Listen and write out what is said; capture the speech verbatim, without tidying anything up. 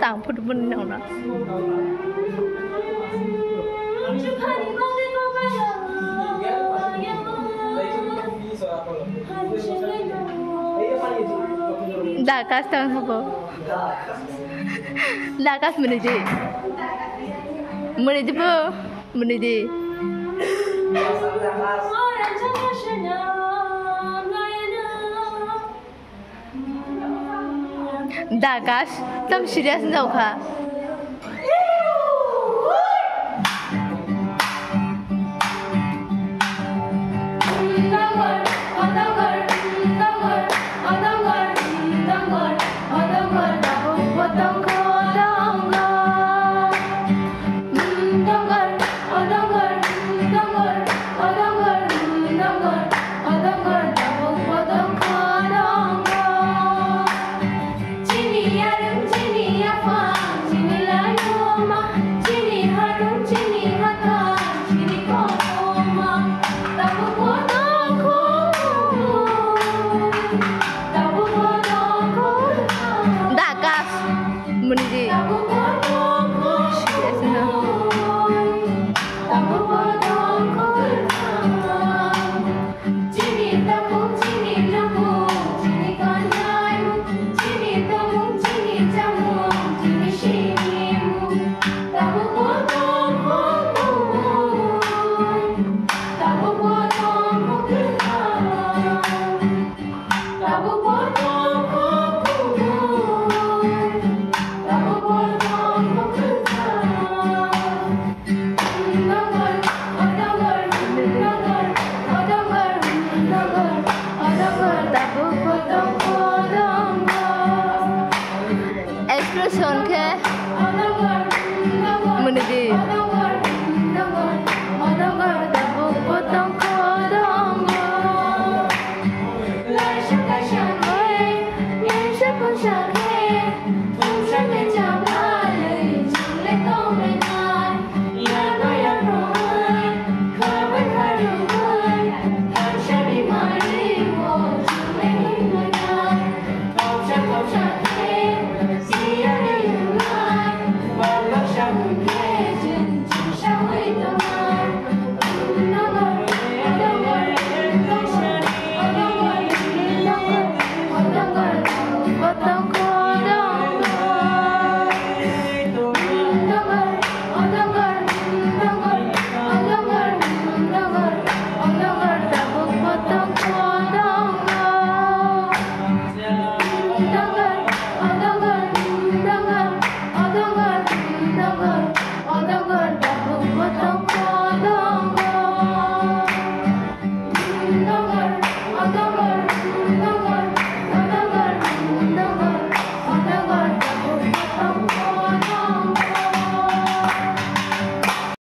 Ang photo boni nang na. Da kas tang sabo. Da kas mene di. Mene di bo. Mene di. Da kas tam serious no kha. Chini yarwng, chini yaphang, chini laiyungma, chini harwng, chini hathang, chini kothoma, tabuk bo tongkho, tabuk bo tongkho. Da kas muni di. Tabuk bo tongkho, serious no. Tabuk bo tongkho. Chini tapung, chini lupung, chini kanai mung, chini tomung, chini chamung, chini sini mung. Tabuk bo tongkho mung, tabuk bo tongkho kwthang, tabuk bo tongkho kubui, tabuk bo tongkho kwthang. Expression khe mwnwi di.